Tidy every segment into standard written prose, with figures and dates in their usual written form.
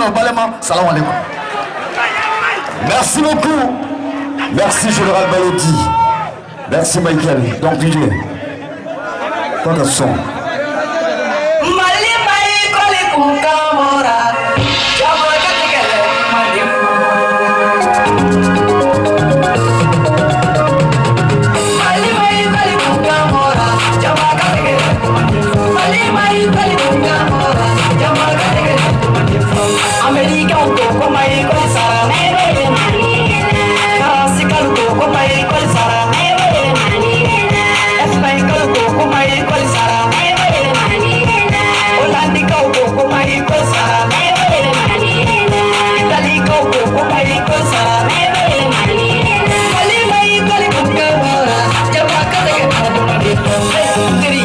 n'aw balima. Salam alaikum. Merci beaucoup. Merci Général Baloti. Merci Michael. Donc DJ. Toi ka son. Mali Maikoli kunkamora, jama ka tigɛlɛ Mali. Mali Maikoli kunkamora, jama ka tigɛlɛ Mali. Mali Maikoli kunkamora, jama ka tigɛlɛ Mali. Américain ko ko Maikoli sara, Faransikalo ko ko Maikoli sara, Espagnol ko ko Maikoli sara, Holandikaw ko ko Maikoli sara, Italikaw ko ko Maikoli sara. Mali Maikoli kunkamora, jama ka tigɛ Mali. Teri,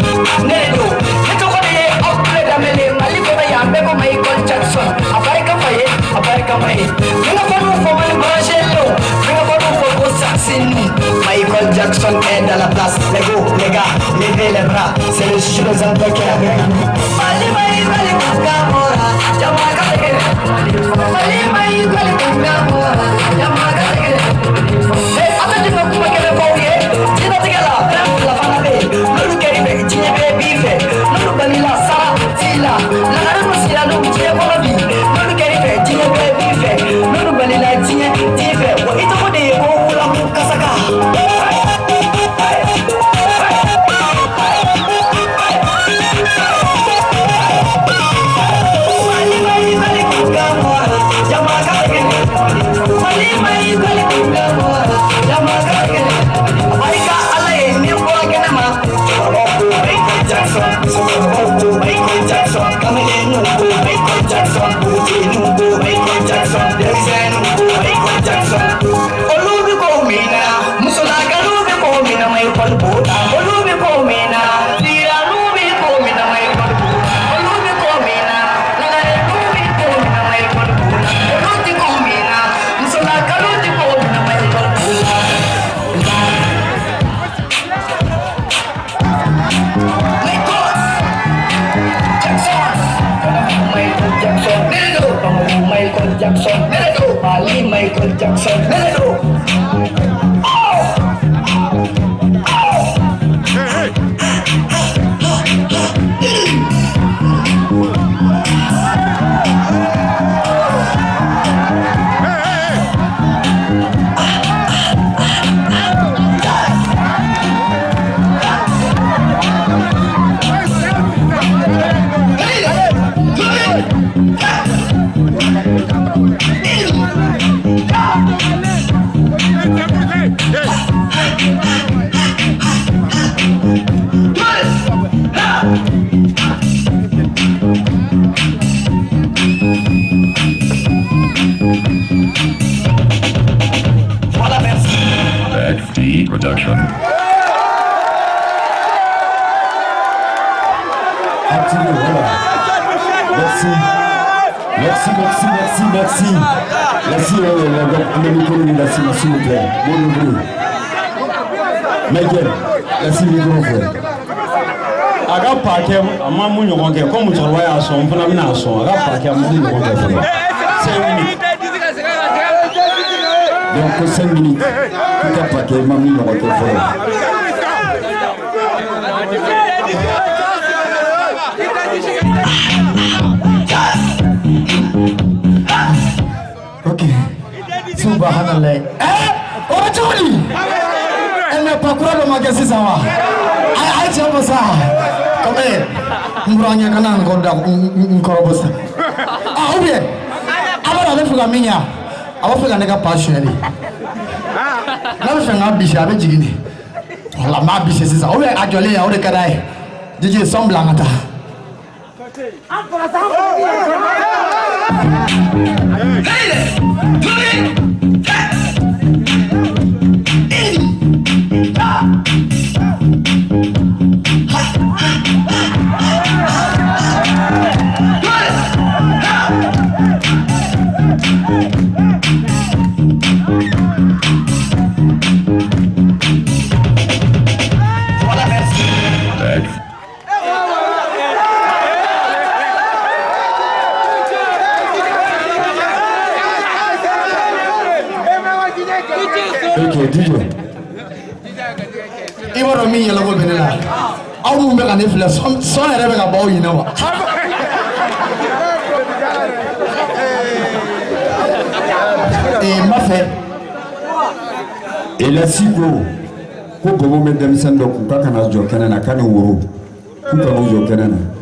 ne de don, ne tɔgɔ de ye Abdoulaye Dembélé. Mali kɔnɔ yan bɛɛ ko Michael Jackson. A barika fa ye, a barika ma ye. N ka fɔliw fɔ Mali branché lenw, n ka fɔliw fɔ ko Saxini. Michael Jackson est dans la place. Les go, les gars, levez les bras. C'est le chef qui est avec nous. Mali Maikoli kunkamora, jama ka tigɛ Mali. Mali Maikoli kunkamora, jama ka tigɛ Mali. Hey, a bɛ jigin kuma kelen f'aw ye. Diɲɛlatigɛ la, fɛn fila fana bɛ yen. N'olu kɛr'i fɛ, diɲɛ bɛɛ b'i fɛ. N'olu balila, sara t'i la. Lagare min sira n'u diɲɛ kɔnɔ bi. N'olu kɛr'i fɛ, diɲɛ bɛɛ b'i fɛ. N'olu balila, diɲɛ t'i fɛ. Wa i tɔgɔ de ye ko Wulaku Kasaka. Mali Maikoli kunkamora, jama ka tigɛ Mali. Mali Maikoli kunkamora, jama ka tigɛ Mali. A barika Ala ye ni n bɔra kɛnɛ ma. Cɛkɔrɔbaw ko Michael Jackson, musokɔrɔbaw ko Michael Jackson, kamalenninw ko Michael Jackson, npogotigininw ko Michael Jackson, denmisɛnninw ko Michael Jackson. Olu bɛ ko min na, musolakalu bɛ ko min na, Michael b'o la. Olu bɛ ko min na, siralu bɛ ko min na, Michael b'o la. Olu bɛ ko min na, lagarew bɛ ko min na, Michael b'o la. Olu tɛ ko min na, musolakalu tɛ ko min na, Michael b'o la. Michael Jackson, Michael Jackson, Bamako Michael Jackson, Mali Michael Jackson. Oh! Oh! Voilà, merci. XD Production. Un petit peu, voilà. Merci. Merci, merci, merci, merci. Merci, le micro, merci, s'il vous plaît. Bon micro. Michael, merci, micro, frère. A ka pa kɛ a ma mun ɲɔgɔn kɛ ko musokɔrɔba y'a sɔn, n fana bɛna a sɔn. A ka pa kɛ a ma mun ɲɔgɔn kɛ fɔlɔ. 5 minutes. Donc, 5 minutes. Tout à paquet, mamie, le retour, frère. Ok. Subhanallah. Eh, o bɛ cogo di? Eh, mais pakura dɔ ma kɛ sisan wa? A ye tiɲɛ fɔ sa. Comme n burankɛ kana n kɔrɔ da n kɔrɔbɔ sa. Ah, ou bien a b'a dɔn a bɛ fɛ ka min ɲa, a b'a fɛ ka ne ka pa suɲɛ de. N'a bɛ fɛ k'a bisi, a bɛ jigin de. Wala n b'a bisi sisan. Ou bien a jɔlen yan, o de ka d'a ye. DJ son bila an ka taa. Voilà, merci. X Ok, DJ. I b'a dɔn min yɛlɛko bɛ ne la, aw mun bɛ ka ne filɛ, son yɛrɛ bɛ ka bɔ aw ɲinɛ wa. Ee, n b'a fɛ. Elasi ko ko Bobo bɛ denmisɛnnin dɔ kun k'a kana jɔ kɛnɛ na, k'a ni woro k'u kan'u jɔ kɛnɛ na.